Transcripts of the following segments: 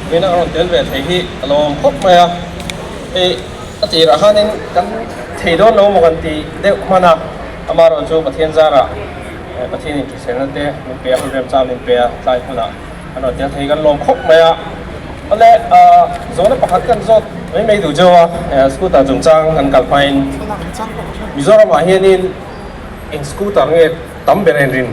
Vawiina a rawn tel ve thei hi ka lawm khawp mai a, hei a tirah khanin kan thei dawn lo maw kan ti deuh hman a, amaherawhchu Pathian zarah Pathianin hriselna te min pe a, hun remchang min pe a, tlai hmunah kan rawn tel thei kan lawm khawp mai a. Awle zawhna pakhat kan zawt mai mai duh cheu a, scooter chungchang kan kal hmain Mizoramah hianin eng scooter nge tam ber en rin?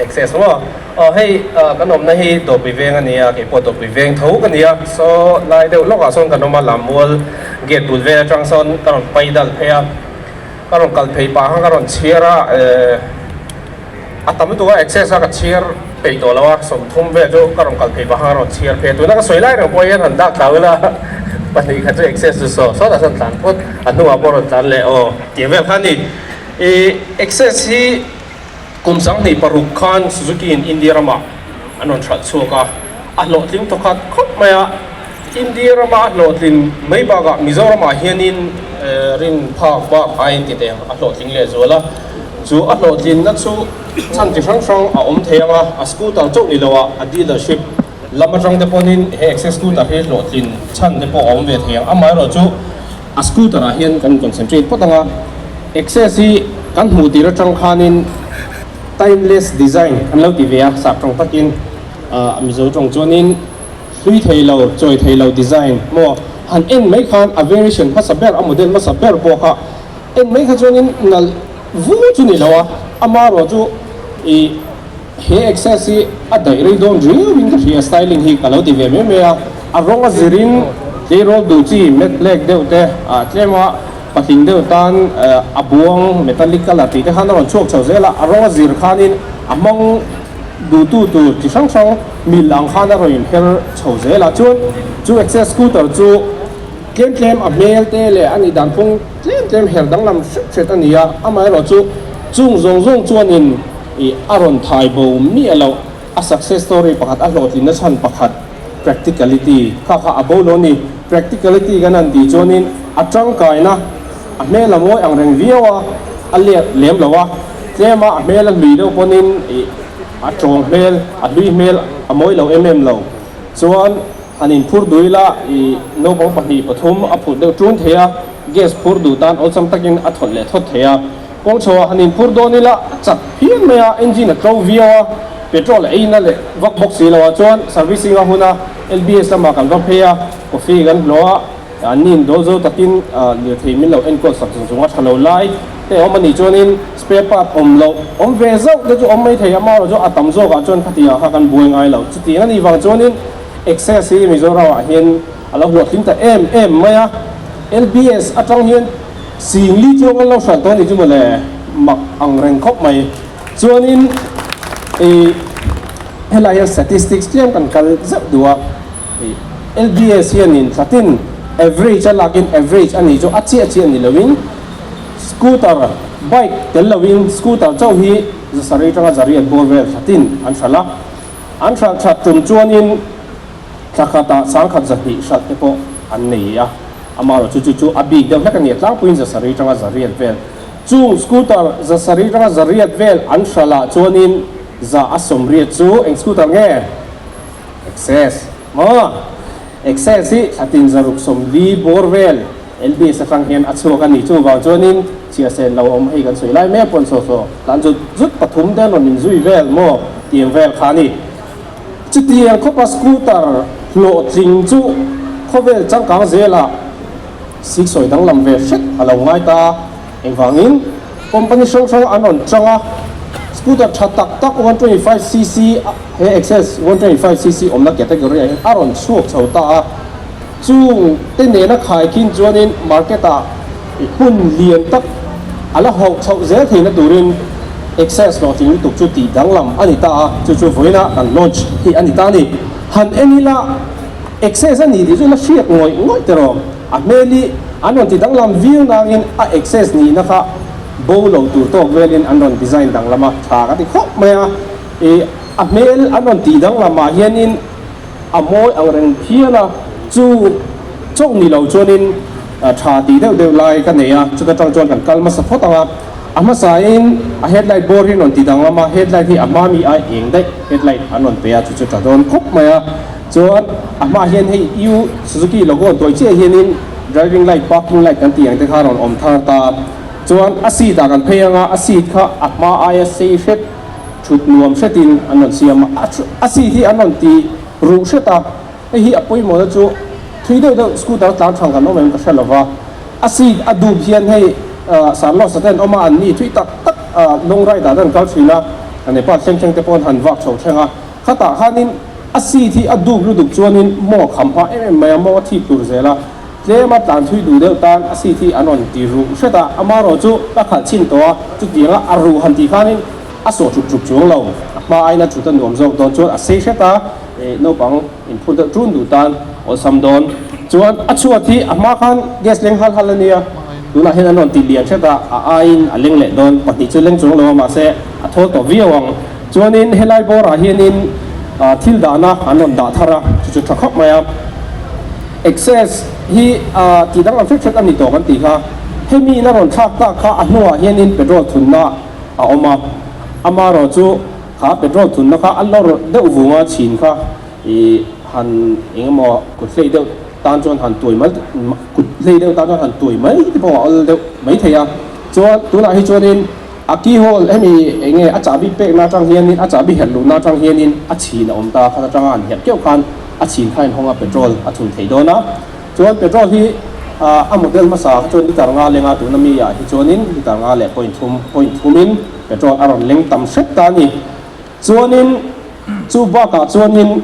Access maw? Aw hei kan awmna hi Dawpui veng a nia, kei pawh Dawpui veng tho ka nia. Saw lai deuh lawkah sawn kan awm a, Lammual gate bul vel atang sawn ka rawn pai dal phei a, ka rawn kal phei pah khan ka rawn chhiar a, a tam lutuk a access a ka chhiar peih tawh lo a, 30 vel chu ka rawn kal phei pah khan ka rawn chhiar phei a, tuna ka sawi lai reng pawh hian han dak tlau ila pahnih khat chu access chu saw sawtah sawn tlan phawt, a hnungah pawh rawn tlan leh aw tih vel kha a ni. I Access hi kum 26 khan Suzuki in India ramah an rawn hralh chhuak a, a hlawhtling thawkhat khawp mai a. India rama a hlawhtlin mai bakah Mizoramah hianin rin phak bak aiin ti teh a hlawhtling leh zual a. Chu a hlawhtlinna chu chhan chi hrang hrang a awm thei ang a, a scooter chauh ni loah a dealership lam atang te pawhin he Access scooter hi hlawhtlin chhan te pawh a awm ve thei ang. Amaherawhchu A scooter ah hian kan concentrate phawt ang a, Access hi kan hmuh tir atang khanin timeless design an lo ti ve a, sap tawng takin a Mizo tawng chuanin hlui thei lo, chawi thei lo design maw han en mai khan a variation hmasa ber, a model hmasa ber pawh kha en mai kha chuanin nalh vu chu ni lo a, amaherawh chu ih he Access hi a daih rei dawn riau in ka hria, styling hi ka lo ti ve mai mai a, a rawng a zirin tleirawl duh chi matte black deuh te ah tlem a patling deuh tan a buang metallic colour tih te khan a rawn chhuak chho zel a, a rawng a zir khanin a hmang duhtu tur chi hrang hrang mil ang khan a rawn inher chho zel a, chuan chu Access scooter chu tlem tlem a hmel te leh a nih dan phung tlem tlem her danglam hret hret a ni a, amaherawhchu chung zawng zawng chuanin. Ih a rawn thai bo miah loh, a success story pakhat, a hlawhtlinna chhan pakhat practicality kha kha a bo lo a ni. Practicality kan han tih chuanin a tangkaina a hmel a mawi ang reng viau a, a let lem lo a, tlema a hmel a hlui deuh pawnin ih a tawng hmel, a hlui hmel a mawi lo em em lo. Chuan han inphur dui la ih naupang pahnih pathum a phut deuh ṭun thei a, gas phur duh tan awlsam takin a thawlh leh thawt thei a. Kawng chho ah han inphur dawn ila a chak phian mai a, engine a tlo viau a, petrol a eina leh vak bawk si lo ah chuan servicing a hun a, LBS lamah kan va phei a, coffee kan hlawh a, an in dawl zo takin lirthei min lo enkawl sak zung zung a tha lo lai te awm a nih chuanin spare part awm loh awm ve zauh te chu awm mai thei a, amaherawh chu a tam zawk ah chuan khatiang kha kan buai ngai lo. Chutiang a nih vang chuanin Access hi Mizoram ah hian a lo hlawhtling ta em em mai a, LBS atang hian Singli chuang an lo hralh tawh a nih chu mawle, mak ang reng khawp mai. Chuanin ih helai hian statistics tlem kan kal zeuh duh a, ih LBS hianin thlatin average a lakin average a nih chu a chiah chiah ni loin scooter, bike tel loin scooter chauh hi zasarih atanga zariat bawr vel thlatin an hralh a, an hralh that tum chuanin thla khatah sangkhat 200 hralh te pawh an nei a. Amaherawh chu chu chu a bik deuh hlek a ni a, tlangpuiin 700 atanga 800 vel. Chung scooter 700 atanga 800 vel an hralh ah chuanin 180 chu eng scooter nge? Access maw? Access hi thlatin 640 bawr vel LBS atang hian a chhuak a ni. Chuvang chuanin chhia sen lo awm hei kan sawi lai mek pawn saw saw tlan zut zut pathum te an rawn inzui vel maw tiang vel kha a ni. Chutiang khawpa scooter hlawhtling chu khawvel changkang zelah siksawi danglam ve hret a lo ngai ta. Engvangin company hrang hrang an rawn chang a, scooter tha tak tak 125cc he Access 125cc awmna category ah hian a rawn chhuak chho ta a. Chung te nena khaikhin chuanin market ah hmun lian tak a la hauh chhoh zel theihna turin Access hlawhtling lutuk chu tih danglam a ni ta a, chu chu vawiina kan launch hi a ni ta a ni. Han en ila Access a ni tih chu la hriat ngawih ngawih te rawh. A hmel hi an rawn ti danglam viau nangin a Access nihna kha bo lo tur tawk velin an rawn design danglam a, tha ka ti khawp mai a. Ih a hmel an rawn tih danglam ah hianin A mawi ang reng phian a, chu chauh ni lo chuanin tha tih deuh deuh lai ka nei a, chuta tang chuan kan kal hmasa phawt ang a. A hmasain a headlight bawr hi an rawn ti danglam a, headlight hi a hma mi ai eng daih headlight an rawn pe a, chu chu tha dawn khawp mai a. Chuan a hmaah hian hei U Suzuki logo an tuai chiah hianin driving light, parking light kan tih ang te kha a rawn awm thar ta a. Chuan a seat ah kan phei ang a, a seat kha a hma aia sei hret, thut nuam hretin an rawn siam a, a seat hi an rawn ti ruh hret a, hei hi a pawimawhna chu thui deuh deuh scooter tlan thang kan awm em ka hre lo va, a seat a dup hian hei Sarlosa te an awm a, an ni thui tak tak long ride ah te an kal thin a, a Nepal thleng thleng te pawh an han vak chho thleng a, khatah khanin a seat hi a dup lutuk chuanin maw a kham hma em em mai a, maw a thip tur zel a. Tlema tlan thui duh deuh tan a seat hi an rawn ti ruh hret a, amarawh chu ka khalh chhin tawh a, chutianga a ruh han tih khanin a sawh ṭuk ṭuk chuang lo. A hma aiin a ṭhut a nuam zawk dawn chuan a sei hret a, ih naupang inphur deuh ṭun duh tan awlsam dawn. Chuan a chhuat hi a hma khan gas leng hal hal a nia, tunah hian an rawn ti lian hret a, a aiin a leng leh dawn, pahnih chu leng chuang lo a mahse a thawl tawh viau ang. Chuanin helai bawrah hianin thil dahna an rawn dah thar a, chu chu ṭha khawp mai a. Access hi tih danglam hret hret a ni tawh kan tih kha. Hemi in a rawn thlak tak kha a hnuah hianin petrol thunna a awm a, amarawh chu kha petrol thunna kha a lawr deuh vunga chhin kha ih han eng emaw kut hlei deuh tan chuan han tuai mai kut hlei deuh tan chuan han tuai mai te pawh a awl deuh mai thei a. Chuan tunah hi chuanin a keyhole hemi eng nge a chahbi pekna atang hianin a chahbi herh luhna atang hianin a chhin a awm ta khat atanga han herh keuh khan a chhin kha inhawng a petrol a thun thei dawn a, chuan petrol hi a model hmasa kha chuan liter nga leng a, tuna mi ah hi chuanin liter nga leh point thum point thumin petrol a rawn leng tam hret ta a ni. Chuanin chu bakah chuanin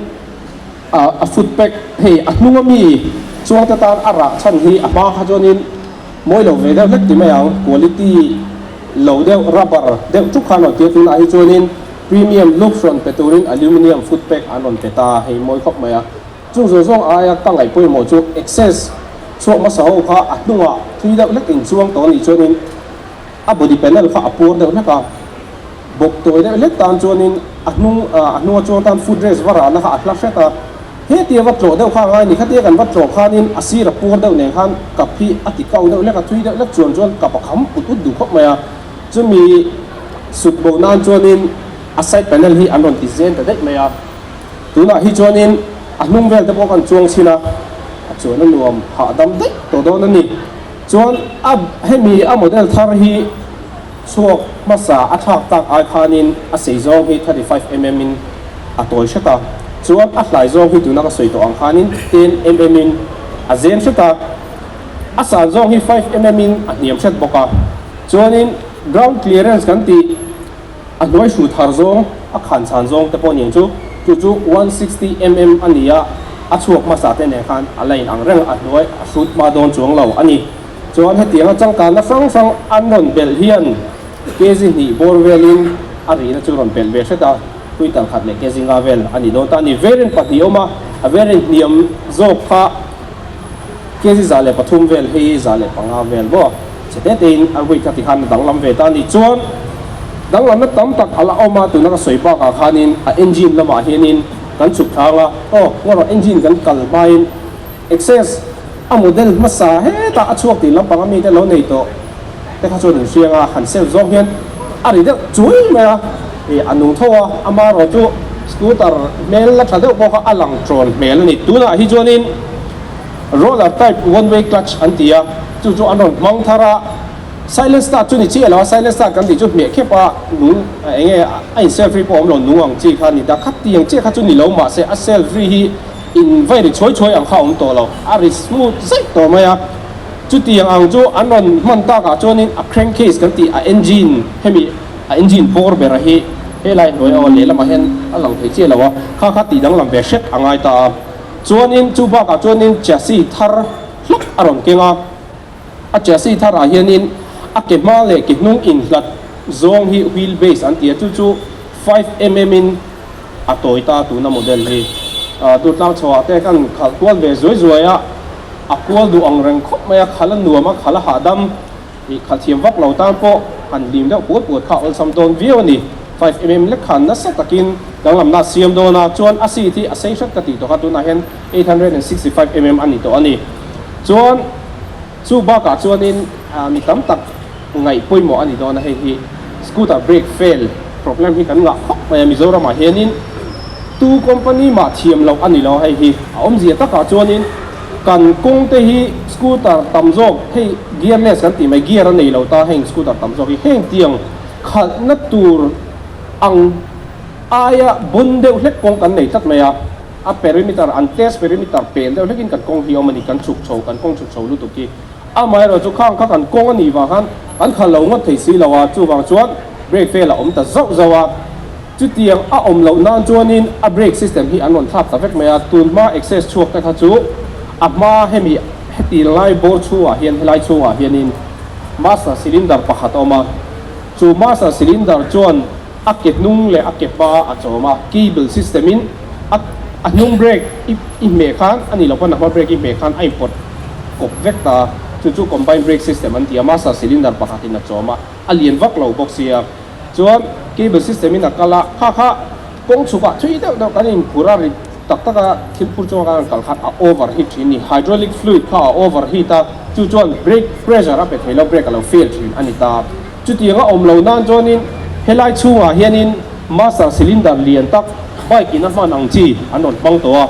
a foot pack hei a hnunga mi chuangte tan a rah chhan hi a hma kha chuanin mawi lo ve deuh hlek ti mai ang, quality lo deuh rubber deuh tuk kha an rawn ti a, tunah hi chuanin Premium look rawn pe turin aluminium foot pack an rawn pe ta, hei mawi khawp mai a. Chung zawng zawng aia ka ngaih pawimawh chu access chhuak hmasa ho kha a hnungah thui deuh hlek in chuang tawh anih chuanin a body panel kha a puar deuh hlek a, bawk tawi deuh hlek tan chuanin a hnung a hnunga chuang tan foot rest va rahna kha a hla hret a. Hetia va tlawh deuh kha a ngai ni, khatia kan va tlawh khanin a sir a puar deuh nen khan kap hi a ti kau deuh hlek a, thui deuh hlek chuan chuan kap a kham ut ut duh khawp mai a. Chumi sut bo nan chuanin a side panel hi an rawn ti zen ta daih mai a, tunah hi chuanin a hnung vel te pawh kan chuang chhin a, a chuan a nuam hahdam daih tawh dawn a ni. Chuan a hemi a model thar hi chhuak hmasa a thlak tak ai khanin a sei zawng hi 35 mm in a tawi hret a, chuan a hlai zawng hi tuna ka sawi tawh ang khanin 10 mm in a zen hret a, a san zawng hi 5 mm in a hniam hret bawk a. Chuanin ground clearance kan tih a hnuai hrut har zawng, a khan chhan zawng te pawh niang chu, chu chu 160 mm a ni a, a chhuak hmasa te nen khan a la in ang reng a hnuai a hrut hma dawn chuang lo a ni. Chuan hetianga changkanna hrang hrang an rawn belh hian kg hnih bawr velin a rihna chu rawn belh ve hret a, quintal khat leh kg nga vel a ni dawn ta a ni. Variant pahnih a awm a, a variant hniam zawk kha kg 103 vel hei 105 vel maw? Chhe te tein a weight kha tikhan a danglam ve ta a ni. Chuan danglamna tam tak a la awm a, tuna ka sawi bakah khanin a engine lamah hianin kan chhuk thlang a, aw ngarawh engine kan kal hmain Access a model hmasa hetah a chhuak tih lampang a mite lo nei tawh te kha chuan in hriang a, han save zawk hian a ri deuh chui mai a, ih a nung tho a, amarawh chu scooter hmel la tha deuh pawh kha a lang trawn hmel a ni. Tunah hi chuanin Roller type one way clutch an ti a, chu chu an rawn hmang thar a, silent start chu ni chiah lo a, silent start kan tih chu hmeh khep a nung eng nge a in self ri pawh a awm lo nung ang chi kha a ni ta, khatiang chiah kha chu ni lo mahse a self ri hi in vai ri chhuai chhuai ang kha a awm tawh lo, a ri smooth zaih tawh mai a, chutiang ang chu an rawn hman takah chuanin a crankcase kan tih a engine hemi a engine bawr bera hi helai hnuai aw lehlamah hian a lang thei chiah lo a, kha kha tih danglam ve hret a ngai ta a. Chuanin chu bakah chuanin chassis thar hlak a rawn keng a, a chassis tharah hianin a ke hma leh ke hnung inhlat zawng hi wheel base an ti a, chu chu 5 mm in a tawi ta tuna model hi. Durtlang chhoah te kan khalh kual ve zuai zuai a, a kual duh ang reng khawp mai a, khal a nuam a, khal a hahdam. Ih khalh thiam vak lo tan pawh han hlim deuh puat puat kha a awlsam dawn viau a ni. 5 mm lek khan nasa takin danglamna a siam dawn a, chuan a seat hi a sei hret ka tih tawh kha tunah hian 865 mm a ni tawh a ni. Chuan chu bakah chuanin mi tam tak ngaih pawimawh a ni dawn a, hei hi scooter brake fail problem hi kan ngah khawp mai a Mizoramah hianin tu company mah thiam loh a ni lo hei hi a awmzia takah chuanin kan kawng te hi scooter tam zawk hei gearless kan tih mai gear a nei lo ta heng scooter tam zawk hi heng tiang khalhna tur ang aia bawn deuh hlek kawng kan nei tlat mai a a perimeter an test perimeter pel deuh hlekin kan kawng hi a awm a ni kan chhuk chho kan kawng chhuk chho lutuk hi. Amaherawh chu khang kha kan kawng a nih vang khan kan khalh lo ngawt thei si lo a, chuvang chuan brake fail a awm ta zauh zauh a. Chutiang a awm loh nan chuanin a brake system hi an rawn thlak ta vek mai a, tun hma access chhuak te kha chu a hma hemi heti lai bawr chhungah hian helai chhungah hianin master cylinder pakhat a awm a, chu master cylinder chuan a ke hnung leh a ke hma a chawm a, cable system in a a hnung brake i i hmeh khan a nih loh pawn a hma brake i hmeh khan a inpawt kawp vek ta a, chu chu combined brake system an ti a, master cylinder pakhat in a chawm a, a lian vak lo bawk sia, chuan cable system in a kal a, kha kha kawng chhuk ah thui deuh deuh kan inphur a ri tak tak a thil phur chunga kan rawn kal khan a over heat thin a ni, hydraulic fluid kha a over heat a, chu chuan brake pressure a pe thei lo brake a lo fail thin a ni ta. Chutiang a awm lo nan chuanin helai chhungah hianin master cylinder lian tak bike in a hman ang chi an rawn hmang tawh a,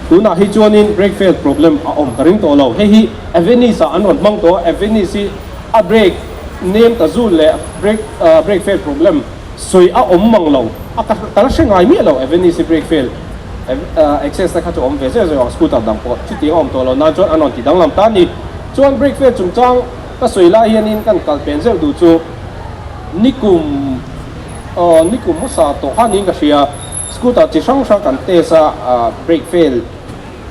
tunah hi chuanin brake fail problem a awm ka ring tawh lo. Hei hi Avenis ah an rawn hmang tawh a, Avenis hi a brake nem ta zul leh brake brake fail problem sawi a awm mang lo, a ka ka la hre ngai miah lo Avenis hi brake fail access te kha chu a awm ve zeuh zeuh ang scooter dang pawh chutiang a awm tawh lo nan chuan an rawn ti danglam ta a ni. Chuan brake fail chungchang. Ka sawi lai hianin kan kal pen zeuh duh chu nikum aw nikum hmasa tawh kha niin ka hria, scooter chi hrang hrang kan test a, brake fail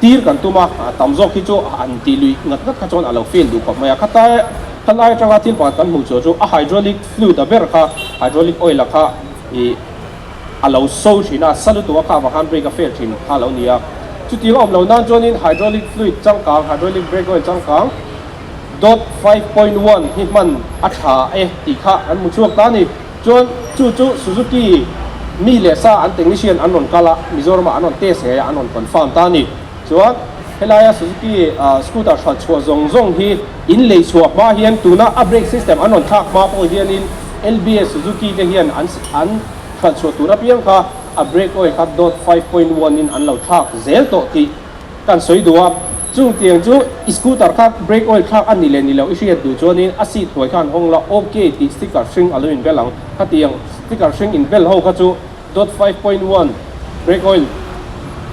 tir kan tum a, tam zawk hi chu an tih luih ngat ngat kha chuan a lo fail duh khawp mai a, khatai khalai atanga thil pakhat kan hmuh chhuah chu a hydraulic fluid a ber kha hydraulic oil a kha ih a lo so thin a, sa lutuk a kha avang khan brake a fail thin kha a lo ni a, chutiang a awm lo nan chuanin hydraulic fluid changkang hydraulic brake oil changkang Dot 5.1 hi hman a tha e tih kha an hmu chhuak ta a ni. Chuan chu chu Suzuki mi leh sa an technician an rawn kal a, Mizoramah an rawn test ngei a, an rawn confirm ta a ni. Chuan helaia Suzuki scooter hralh chhuah zawng zawng hi in lei chhuah hma hian tuna a brake system an rawn thlak hma pawh hianin LBS Suzuki te hian an an hralh chhuah tur apiang kha a brake oil kha dot 5.1 in an lo thlak zel tawh tih Kan sawi duh a, chung tiang chu i scooter kha brake oil thlak a ni leh ni lo i hriat duh chuanin a seat hnuai khan hawng la ok tih sticker hring a lo inbel ang. Khatiang sticker hring inbel ho kha chu dot 5.1 brake oil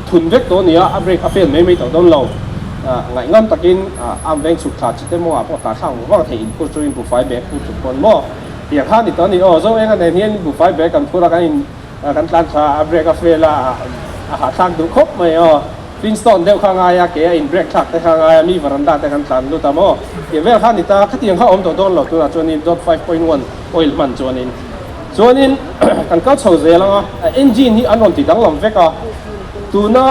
thun vek tawh a ni a, a brake a fail mai mai tawh dawn lo. Ngaih ngam takin am veng chhuk thla chi te mawngah pawh tla thlak vang vang thei inphur chu in buhfai bag phur chuk pawn maw tiang kha a ni tawh a ni aw. Zo enga nen hian buhfai bag kan phur a kan in Kan tlan thla a brake a fail a, a hahthlak duh khawp mai aw. Flintstone deuh kha ngai a, ke a in brake thlak te kha ngai a, mi veranda te kan tlan lut a maw. Tih vel kha a ni ta, khatiang kha a awm tawh dawn lo tunah chuanin dot 5.1 oil hman chuanin. Chuanin kan kal chho zel ang a, a engine hi an rawn ti danglam vek a, tuna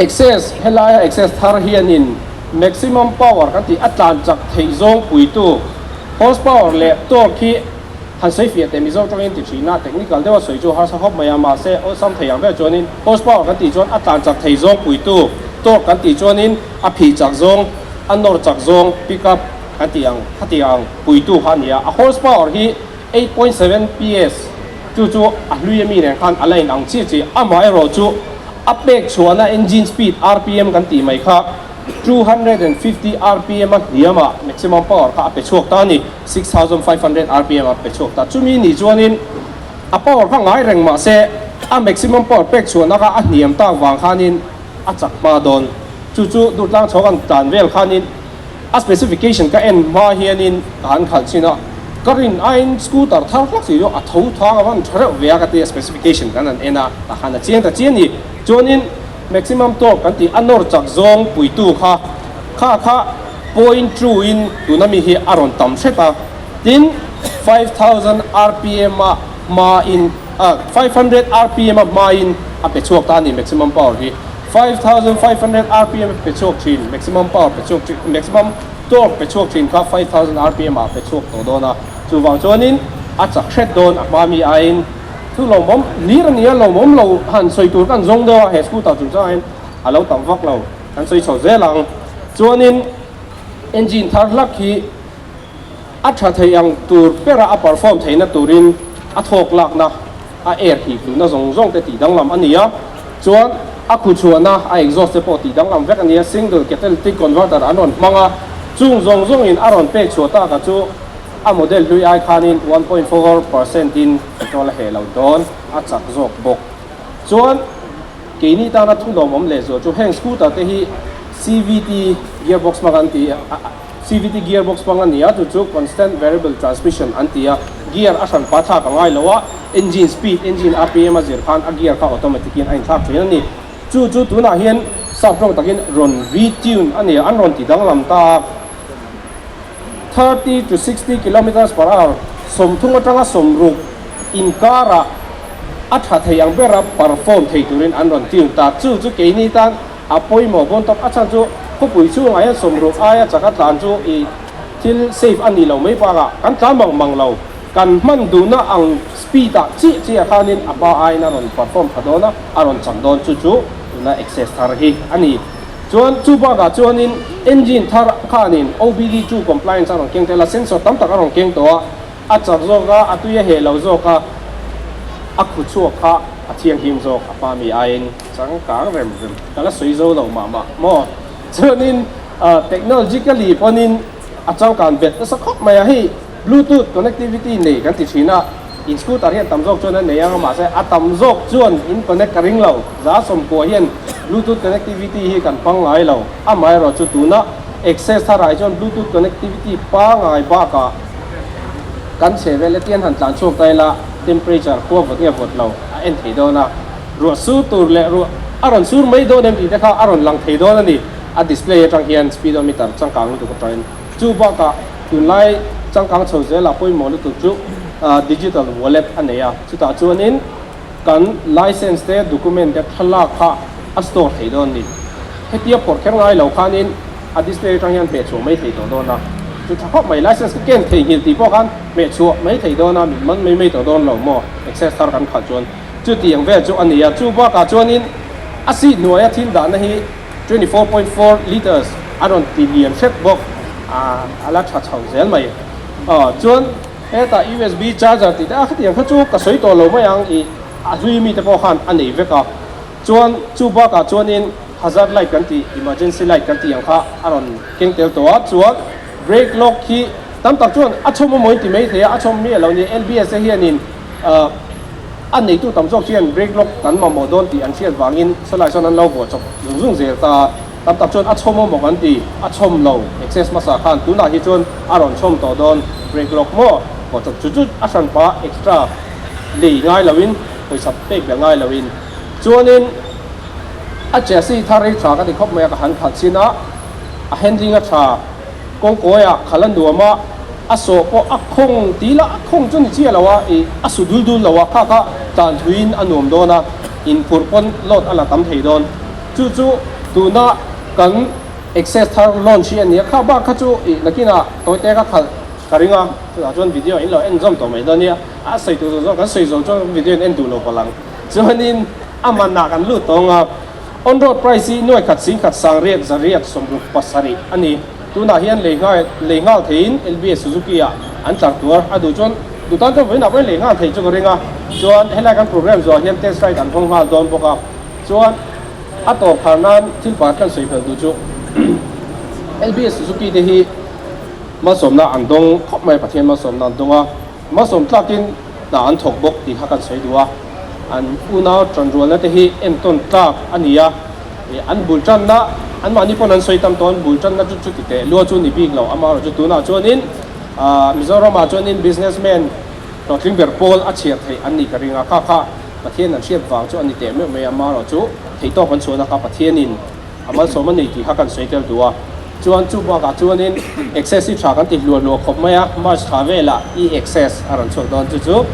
access helaia access thar hianin maximum power kan tih a tlan chak theih zawng puitu horsepower leh torque hi Han sawi fiah teh Mizo tawngin ti thin a, technical deuha sawi chu harsa khawp mai a, mahse awlsam thei ang ber chuanin horsepower kan tih chuan a tlan chak thei zawng puitu, torque kan tih chuanin a phih chak zawng, a nawr chak zawng, pick up kan tih ang khati ang puitu kha a ni a, a horsepower hi 8.7 PS chu chu a hlui ami nen khan a la in ang chiah chiah, amaherawh chu a pek chhuahna engine speed rpm kan tih mai kha 250 rpm a hniamah maximum power kha a pe chhuak ta a ni, 6500 rpm a pe chhuak ta. Chumi nih chuanin a power kha ngai reng mah se a maximum power pek chhuahna kha a hniam tak vang khanin a chak hma dawn. Chu chu Durtlang chho kan tan vel khanin a specification ka en hma hianin ka han khalh chhin a, ka rin aiin scooter thar hlak si chu a tho thang a van tha reuh ve a ka ti a, specification kan han en a, tah khan a chiang ta chian a ni. Chuanin. Maximum torque kan tih a nawr chak zawng puitu kha kha kha point two in tuna mi hi a rawn tam hret a, tin 5000 rpm a hma in 500 rpm a hma in a pe chhuak ta a ni maximum power hi 5500 rpm a pe chhuak thin maximum power pe chhuak thin maximum torque pe chhuak thin kha 5000 rpm ah a pe chhuak tawh dawn a, chuvang chuanin a chak hret dawn a hma mi aiin. Chu lawmawm hlir a nia, lawmawm lo han sawi tur kan zawng deuh a, he scooter chung changin a lo tam vak lo, kan sawi chho zel ang. Chuanin engine thar hlak hi A tha thei ang tur bera a perform theihna turin a thawk lakna, a air hip luhna zawng zawng te tih danglam a ni a, chuan a khu chhuahna, a exhaust te pawh tih danglam vek a ni a, single catalytic converter an rawn hmang a, chung zawng zawngin a rawn pek chhuah taka chu a model hlui ai khanin 1.4 percent in petrol a heh lo dawn, a chak zawk bawk. Chuan keini tana thu lawmawm leh zual chu heng scooter te hi CVT gearbox hmang an ti a, CVT gearbox hmang a ni a, chu chu constant variable transmission an ti a, gear a hran pa thlak a ngai lo a, engine speed, engine rpm a zir khan a gear kha automatic in a inthlak thin a ni. Chu chu tunah hian sap tawng takin rawn retune a ni a, an rawn ti danglam ta a, 30 to 60 kilometres per hour, 30 atanga 60 inkarah a tha thei ang bera perform thei turin an rawn tune ta. Chu chu keini tan a pawimawh bawn tawp. A chhan chu khawpui chhungah hian 60 aia chaka tlan chu i thil safe a nih loh mai bakah kan tlan mang mang lo. Kan hman duhna ang speed ah chiah chiah khanin a hma aiin a rawn perform tha dawn a, a rawn chak dawn. Chu chu tuna access thar hi a ni. Chuan chu bakah chuanin engine thar khanin OBD2 compliance a rawn keng tel a, sensor tam tak a rawn keng tawh a, a chak zawk a, a tui a heh lo zawk a, a khu chhuak kha a thianghlim zawk a hma mi aiin. Changkang rem rem ka la sawi zo lo mah mah maw? Chuanin technologically pawnin a changkan bet nasa khawp mai a, hei bluetooth connectivity nei kan ti thin a, in scooter hian tam zawk chuan a nei ang a, mahse a tam zawk chuan in connect ka ring lo, 90% hian bluetooth connectivity hi kan hmang ngai lo, amaherawh chu tuna access tharah hi chuan bluetooth connectivity pangai bakah kan chhe vel e tian han tlan chhuak ta ila temperature khua vawt nge vawt lo a en thei dawn a. Ruah sur tur leh ruah a rawn sur mai dawn em tih te kha a rawn lang thei dawn a ni. A display atang hian speedometer changkang lutuk atangin chu bakah tunlai changkang chho zelah pawimawh lutuk chu digital wallet a nei a, chutah chuanin kan license te document te thlalak kha a store thei dawn a ni. Hetia phawrh kher ngai lo khanin a display atang hian hmehchhuah mai thei tawh dawn a, chu tha khawp mai. License ka ken theihnghilh tih pawh khan hmehchhuah mai thei dawn a, min man mai mai tawh dawn lo maw access thar kan khalh chuan. Chutiang vel chu a ni a, chu bakah chuanin a seat hnuaia thil dahna hi 24.4 litres a rawn ti lian hret bawk a, a la tha chho zel mai. Aw chuan hetah USB charger tih te a khatiang kha chu ka sawi tawh lo mai ang ih a hlui mite pawh khan a nei vek a, chuan chu bakah chuanin hazard light kan tih emergency light kan tih ang kha a rawn keng tel tawh a, chuan brake lock hi tam tak chuan a chhawm amaw in ti mai thei a, a chhawm miah lo ni LBS te hianin ahh. A neitu tam zawk hian brake lock kan mamawh dawn tih an hriat vangin sawlai sawn an lo vuah chawp zung zung zel ta a, tam tak chuan a chhawm awm awk an ti, a chhawm lo, access hmasa khan tunah hi chuan a rawn chhawm tawh dawn, brake lock maw vuah chawp chu chu a hranpa extra lei ngai loin pawisa pek belh ngai loin chuanin a chassis thar hi tha ka ti khawp mai a ka han khalh chin a, a handling a tha. Kawngkawiah khal a nuam a, a sawh pawh a khawng ti ila a khawng chu ni chiah lo a, ih a su dul dul lo a, kha kha tlan thuiin a nuam dawn a, inphurh pawn load a la tam thei dawn. Chu chu tuna kan access thar launch hi a ni a, kha bak kha chu ih nakinah tawite ka khalh ka ring a, chutah chuan video in lo en zawm tawh mai dawn nia, a sawi tur zawng zawng kan sawi zo chuan video in en duh lo palh ang. Chuanin a manah kan lut tawng a. On road price hi nuai khat 10,000 867 a ni. Tunah hian lei nghal lei nghal theiin LBS Suzuki ah an tlar tuar a duh chuan duh tan chuan vawiinah pawhin lei nghal thei chu ka ring a. Chuan helai kan program zuah hian test ride an hawng nghal dawn bawk a. Chuan a tawp khar nan thil pakhat kan sawi fel duh chu LBS Suzuki te hi malsawmna an dawng khawp mai a, Pathian malsawmna an dawng a. Malsawm tlakin hna an thawk bawk tih kha kan sawi duh a. An unau tanrualna te hi entawn tlak a ni a, an bul tanna, anmahni pawn an sawi tam tawh, an bul tanna chu chuti teh lua chu ni bik lo, amaherawhchu tunah chuanin Mizoramah chuanin businessman hlawhtling ber pawl a chhiar theih an nih ka ring a, kha kha Pathian an hriat vang chu a ni teh meuh mai a, amaherawhchu theihtawp an chhuahna kha Pathianin a malsawm a ni tih kha kan sawi tel duh a, chuan chu bakah chuanin access hi tha kan ti hluah hluah khawp mai a, March thla velah e-access a rawn chhuak dawn chu chu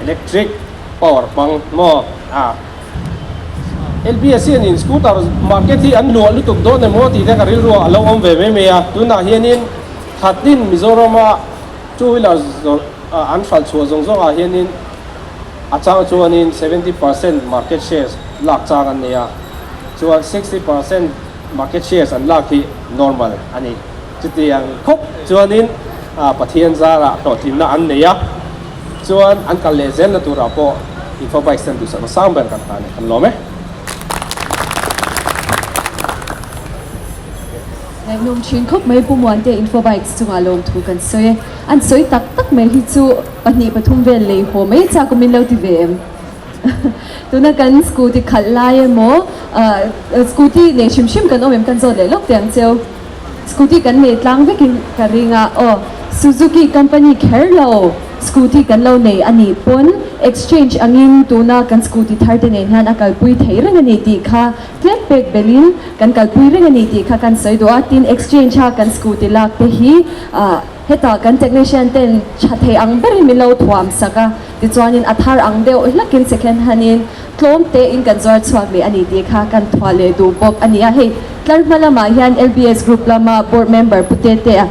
electric power hmang maw a LBS hianin scooter market hi an luah lutuk dawn emaw tih te ka rilru ah a lo awm ve mai mai a, tunah hianin khatin Mizorama two wheeler zawrh an hralh chhuah zawng zawng ah hianin a chang chuanin 70% market shares lak chang an nei a, chuan 60% market shares an lak hi normal a ni. Chutiang khawp chuanin. Pathian zarah hlawhtlinna an nei a, chuan an kal leh zelna turah pawh Info Bikes ten duhsakna sang ber kan hlan e, kan lawm e. Ngaihnawm thin khawp mai Pu Muante Info Bikes chungah lawmthu kan sawi e. An sawi tak tak mai hi chu pahnih pathum vel lei haw mai chak awmin lo ti ve em? Tuna kan scooty khalh lai emaw scooty nei hrim hrim kan awm em kan zawt leh lawk teh ang cheu. Scooty kan nei tlang vekin ka ring a, aw Suzuki company kher lo scooty kan lo nei a nih pawn exchange angin tuna kan scooty thar te nen hian a kalpui thei reng a ni tih kha tlem pek belhin kan kalpui reng a ni tih kha kan sawi duh a, tin exchange a kan scooty lak te hi hetah kan technician ten tha thei ang berin min lo thuam sak a. Tichuanin a thar ang deuh hlakin second hand-in tlawm tein kan zuar chhuak leh a ni tih kha kan thuah leh duh bawk a ni a. Hei tlar hma lamah hian LBS Group lama board member Pu Tetea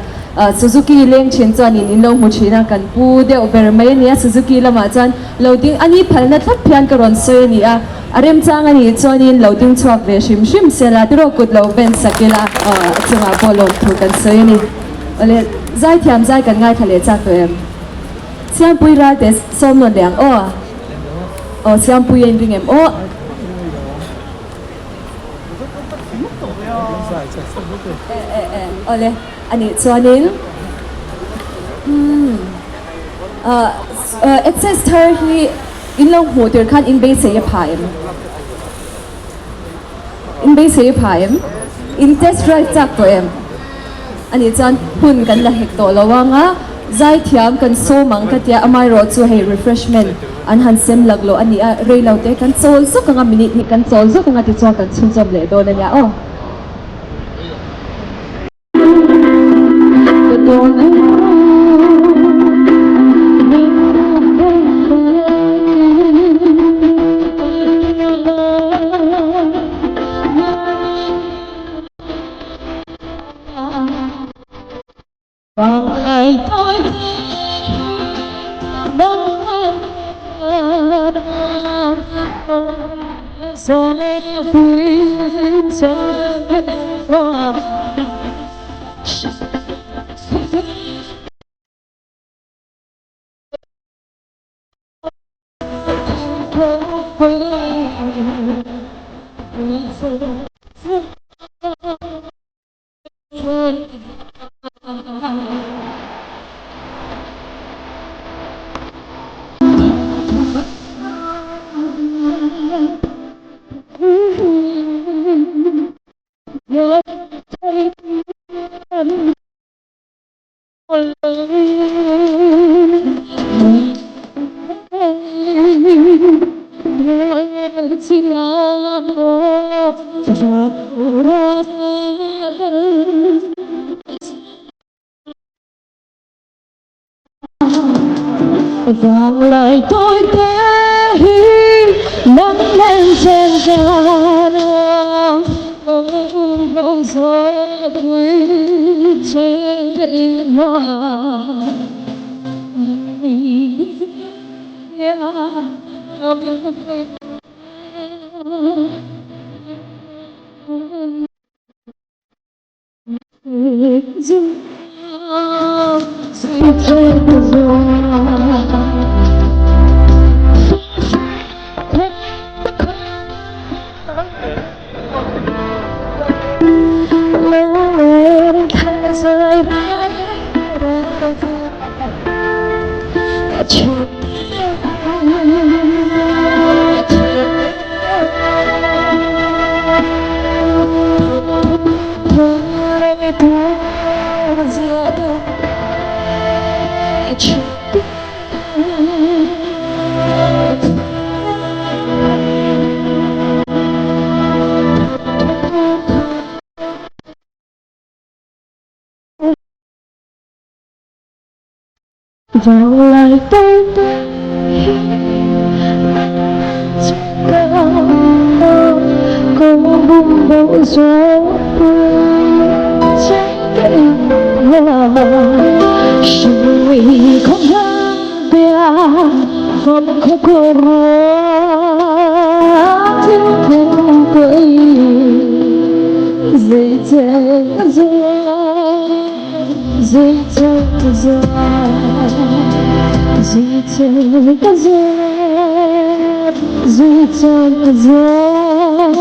Suzuki leng thin chuanin in lo hmu thin a, kan pu deuh ber mai a ni a. Suzuki lamah chuan lo ding a ni phalna thlap hian ka rawn sawi a ni a, a remchang a nih chuanin lo ding chhuak ve hrim hrim sela tiraw kut lo ven sak ila a chungah pawh lawmthu kan sawi a ni. Awle zaithiam zai kan ngaithla leh chak tawh em? Siampui Ralte sawm nawn leh ang aw. Aw Siampui a inring em aw. E e e awle anih chuanin umm access thar hi in lo hmuh tir khan in beisei a pha em? In beisei a pha em? In test drive chak tawh em? Anih chuan hun kan la hek tawh lo ang a, zaithiam kan sawm ang ka tia, amaherawh chu hei refreshment an han sem laklawh a ni a, rei lo te kan chawl zawk ang a, minute hnih kan chawl zawk ang a tichuan kan chhunzawm leh dawn a nia aw. Zui che ka zep, zui che ka zep, zui che ka zep,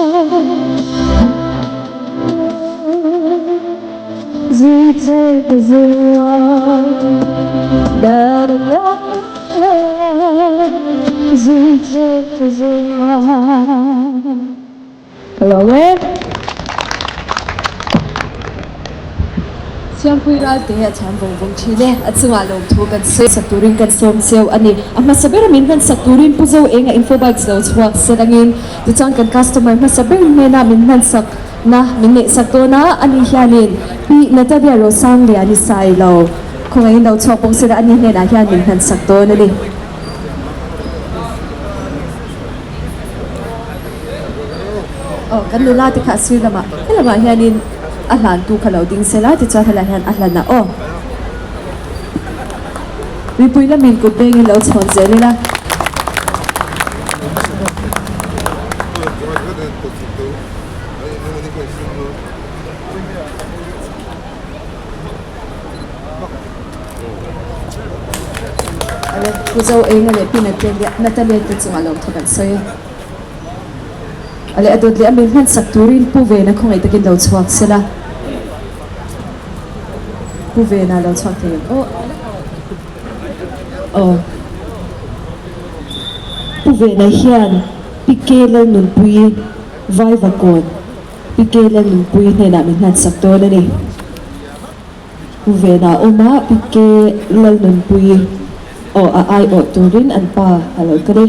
zui che ka zep, da da da zui che ka zep. Ka lawm e. Siampui Ralte a chhan vawng vawng thin e. A chungah lawmthu kan sawi sak turin kan sawm cheu a ni. A hmasa ber min hman sak turin Pu Zo Enga Infobikes lo chhuak se dangin tichuan kan customer hmasa ber hnena min hman sak na min neih sak dawn a, ani hianin Pi Natalia Rosangliani Sailo khawngaihin lo chhuak bawk sela ani hnenah hian min hman sak dawn a ni. Aw kan nula te kha a sir lamah he lamah hianin a hlan tu kha lo ding sela tichuan helaiah hian a hlan a aw mipui lamin kut bengin lo chhawn zel ila. Pu Zo Enga leh Pi Natalia te chungah lo thaw kan sawi a. A leh a dawt leh a min hman sak turin Pu Vena khawngaih takin lo chhuak sela. Pu Vena lo chhuak thei ang aw. Aw. Pu Vena hian Pi K Lalnunpuii Vaivakawn Pi K Lalnunpuii hnenah min hman sak dawn a ni. Pu Vena awm a, Pi K Lalnunpuii aw a aiawh turin an pa a lo kal e.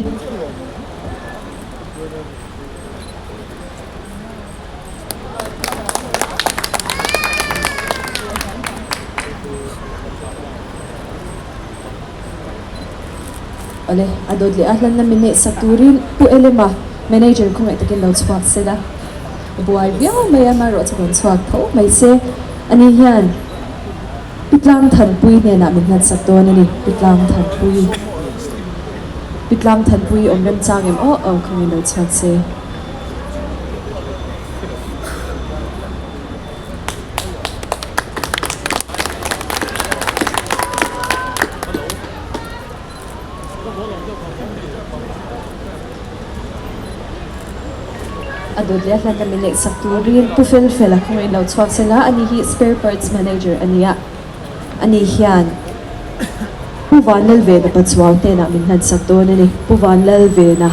Awle, a dawt leh a hlanna min neih sak turin Pu Elema, Manager khawngaih takin lo chhuak se la. Buai viau mai a, amaherawhchu rawn chhuak tho mai se. Ani hian Pi Tlangthanpuii hnenah min hlan sak dawn a ni, Pi Tlangthanpuii. Pi Tlangthanpuii awm remchang em aw aw kha min lo chhuak se. A dawt leh a hlan lami neih sak turin Pu Fel Fela khawngaih lo chhuak sela, ani hi Spare Parts Manager a ni a, ani hian Pu Vanlalvena Pachuau hnenah min hlan sak dawn a ni, Pu Vanlalvena.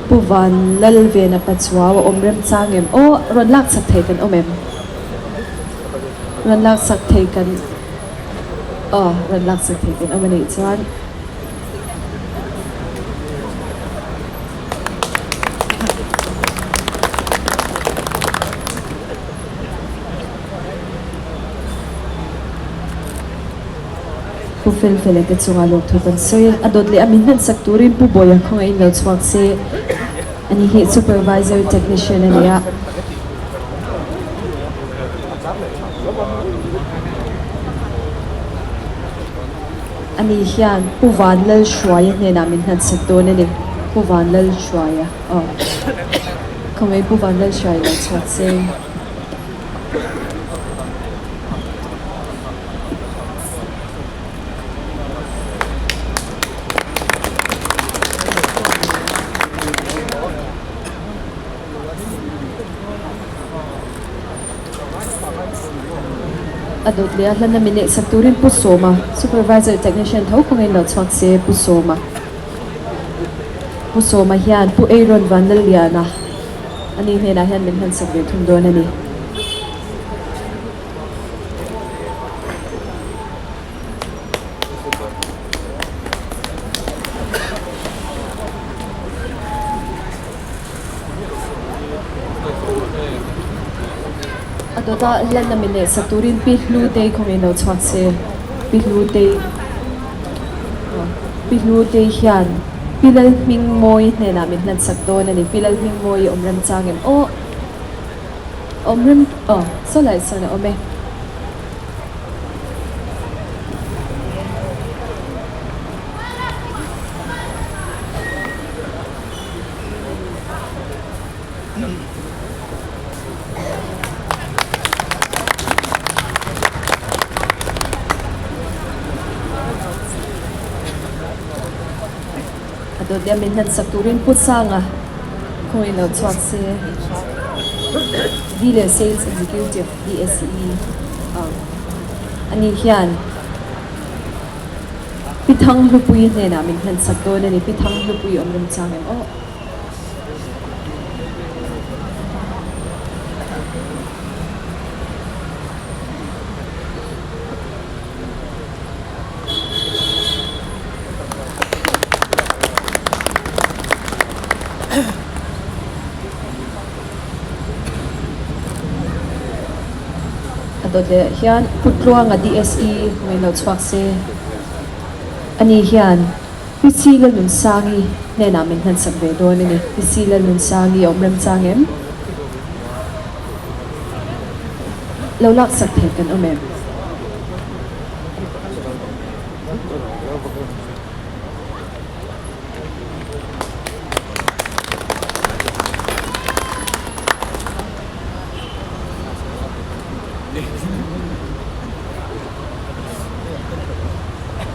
Pu Van Lalvena Pachuau a awm remchang em? Aw, rawn lak chak thei kan awm em? Rawn lak chak thei kan aw, rawn lak chak thei kan awm a nih chuan. Pu Felfela te chungah lawmthu kan sawi a, a dawt leh a min hman sak turin Pu Bawia khawngaihin lo chhuak se, ani hi Supervisor Technician a ni a. Ani hian Pu Vanlalhruaia hnenah min hman sak dawn a ni, Pu Vanlalhruaia aw khawngaihin Pu Vanlalhruaia lo chhuak se. A dawt leh a hlanna min neih sak turin Pu Sawma, Supervisor Technician tho khawngin lo chhuak se Pu Sawma. Pu Sawma hian Pu Aaron Vanlalliana ani hnenah hian min hman sak ve thung dawn a ni. A dawta hlanna min neih sak turin Pi Hlutei khawngin lo chhuak se. Pi Hlutei Pi Hlutei hian Pi Lalhmingmawii hnenah min hlan sak dawn a ni. Pi Lalhmingmawii awm remchang em aw? Awm rem aw saw lai sawn a awm e. dawt leh a min hlan sak turin Pu Sanga khawngaih lo chhuak se Dealer Sales Executive, DSE, a ni hian Pi Thanghlupuii hnenah min hlan sak dawn a ni. Pi Thanghlupuii awm remchang em aw. A dawt leh hian Putluanga DSE ngaihno chhuak se a ni hian Pi Chi Lalnunsangi hnenah min hmansak ve dawn a ni. Pi Chi Lalnunsangi a awm remchang em? Lo laksak thei kan awm em?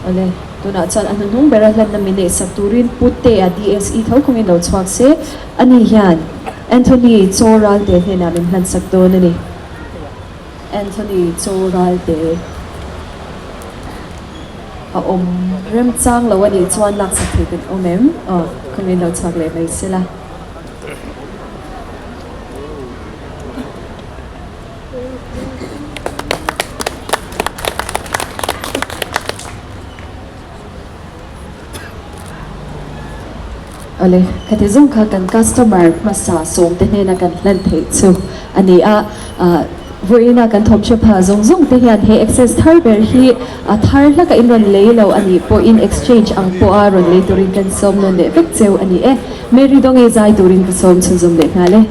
Awle, tunah chuan a hnuhnung bera hlanna min neihsak turin Pu Tea DSE tho khawngin lo chhuak se, ani hian Anthony Chaw Ralte hnenah min hlansak dawn a ni. Anthony Chaw Ralte a awm remchang lo a nih chuan laksak thei kan awm em? Aw, khawngin lo chhuak leh mai sela. Awle, khati zawng kha kan customer hmasa sawmte hnena kan hlan theih chu a ni a. Vawiina kan thawmhre pha zawng zawng te hian he access thar ber hi a thar hlaka in rawn lei lo a nih pawhin exchange ang pawha rawn lei turin kan sawm nawn leh vek cheu a ni e. Mary Dawngei zai turin ka sawm chhunzawm leh nghal e.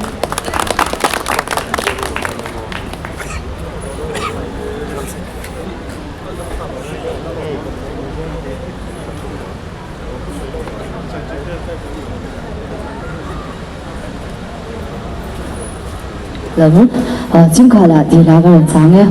Lo, Chingkhala tih hla ka rawn chang e.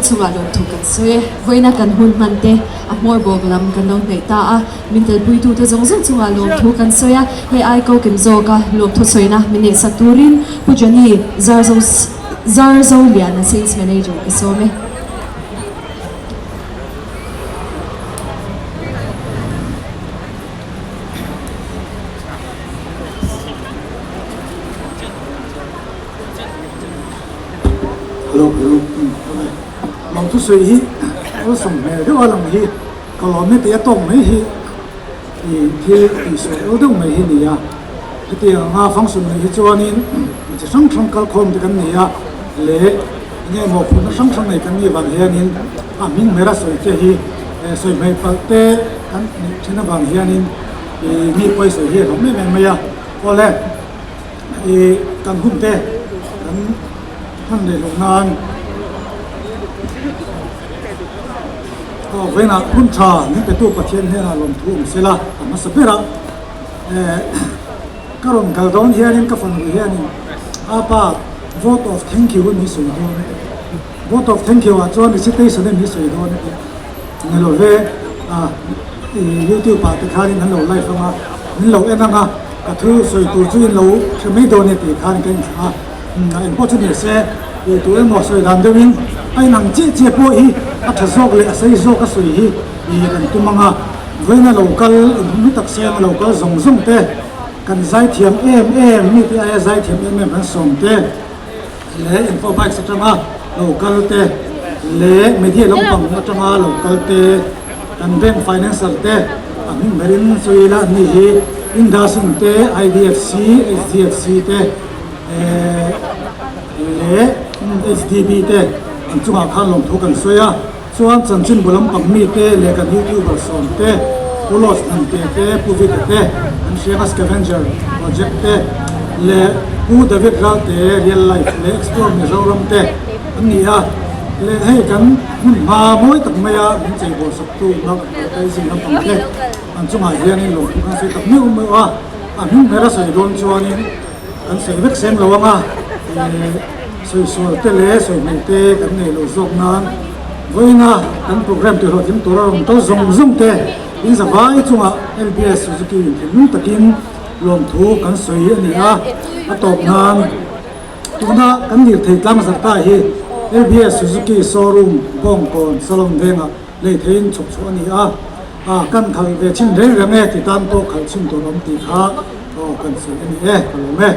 chungah lawmthu kan sawi e. Vawiina kan hun hman te a hmawr bawk lam kan lo hnaih ta a, min telpuitute zawng zawng chungah lawmthu kan sawi a, hei ai ko kem zawka lawmthu sawina min neihsak turin Pu Johnny Zarzo Zarzoliana Sales Manager ka sawm e. Hello hello Mang thusawi hi awlsam hmel deuh a lang hi ka lawm e tih a tawk mai hi ih thil tihsual awl deuh mai hi a ni a hetiang anga function nei hi chuanin mi chi hrang hrang kalkhawm te kan nei a leh enge maw phurna hrang hrang nei kan nih vang hianin a hming hmera sawi te hi sawi hmei palh te kan neih then avang hianin ih mi pawisawi hi a hlawm em em mai a awle. I kan hun te kan hman leh loh nan aw vawiinah hun tha min petu Pathian hnenah lawmthu awm se la a hmasa ber a eh ka rawn kal dawn hianin ka fanu hianin a pa vote of thank you min sawi dawn a ti vote of thank you ah chuan recitation em min sawi dawn a ti ni lo ve a i youtube ah te khanin an lo live ang a min lo en ang a. Ka thu sawi tur chu in lo hre mai dawn e tih khan ka inthlah a, engpawh chu ni se tih tur emaw sawi dan deuhin a inang chiah chiah pawh hi a tha zawk leh a sei zawk a sawi hi ih kan tum ang a, vawiin a lo kal inhmu tak sen a lo kal zawng zawng te, kan zaithiam em em mi te aia zaithiam em em kan sawm te leh info bikes atanga lo kal te leh media lampang atanga lo kal te kan bank financial te a hming berin sawi ila an ni hi IndusInd te IDFC HDFC te eh leh HDB te an chungah khan lawmthu kan sawi a chuan chanchinbu lampang mi te leh kan youtuber sawm te Pu Los Hnamte te Pu Vita te an hrianga scavenger project te leh Pu David Ralte real life leh explore Mizoram te an ni a leh hei kan hmun hma mawi tak maia min cheibawl saktu Mark advertising lampang te an chungah hianin lawmthu kan sawi tak meuh meuh a a hming hmela sawi dawn chuanin kan sawi vek sem lo ang a eh sawi sual te leh sawi hmel te kan nei lo zawk nan vawiina kan program tih hlawhtling tura rawn kal zawng zawng te in zavai chungah LBS Suzuki in thinlung takin lawmthu kan sawi a ni a a tawp nan tuna kan lirthei tlang zarh ta hi LBS Suzuki showroom Bawngkawn Salon vengah lei theiin chhawp chhuah a ni a, ah kan khalh ve chhin reng reng e ti tan pawh khalh chhin tur awm tih kha aw kan sawi a ni e ka lawm e.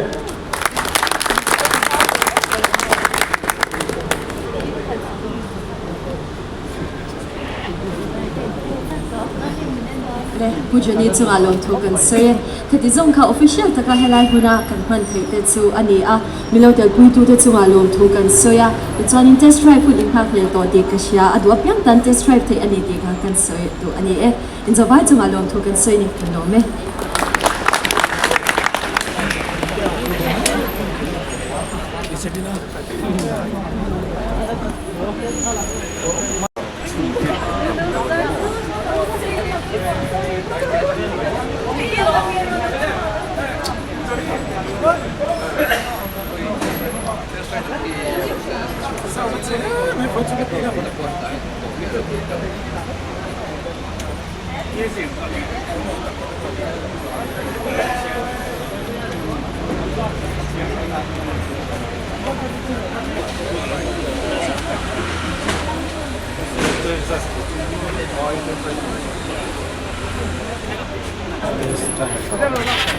Le Pu Johnny chungah lawmthu kan sawi e. Khati zawng kha official taka helai hmuna kan hman theih te chu a ni a, milo telpuitute chungah lawmthu kan sawi a, tichuanin test drive hun inghak hlel tawh tih ka hria, a duh apiang tan test drive theih a ni tih kha kan sawi duh a ni e. Inzawhvai chungah lawmthu kan sawi ni kan lawm e.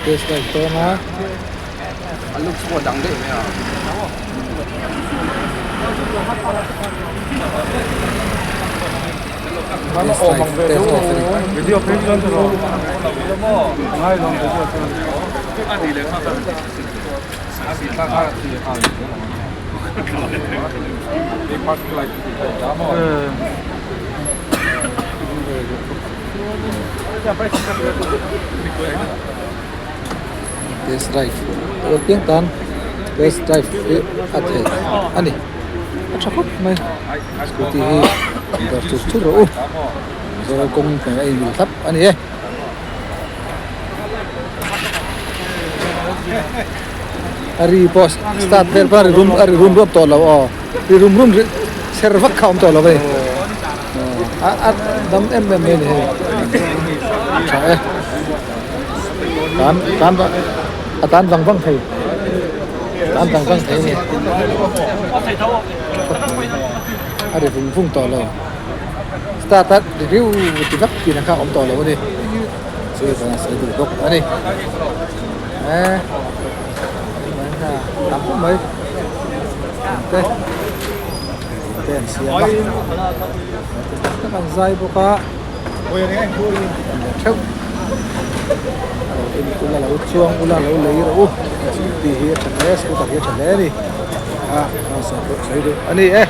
Test drive dawn a. Test drive test drive a ni. Test drive a piang tan test drive hi a theih a ni a tha khawp mai scooty hi dawr chur chur rawh u mizoram kawng nen a inmil thlap a ni e. A ri pawh start vel pawh a ri rum a ri rum rup tawh lo aw ri rum rum ri. chher vak kha a awm tawh lo a ni. A a dam em em mai a ni hei. Tha e. Tan tan a tan vang vang thei. Tan vang vang thei a ni. A ri vung vung tawh lo. Start a ri riu ti vak tih na kha a awm tawh lo a ni. Chu chuan a sawi duh bawk a ni. Eh tam khawp mai te te an siam a tak tak an zai bawk a theuh a lo en ula lo chuang ula lo lei rawh u tih hi a tha hle scooter hi a tha hle a ni a sawi duh a ni e.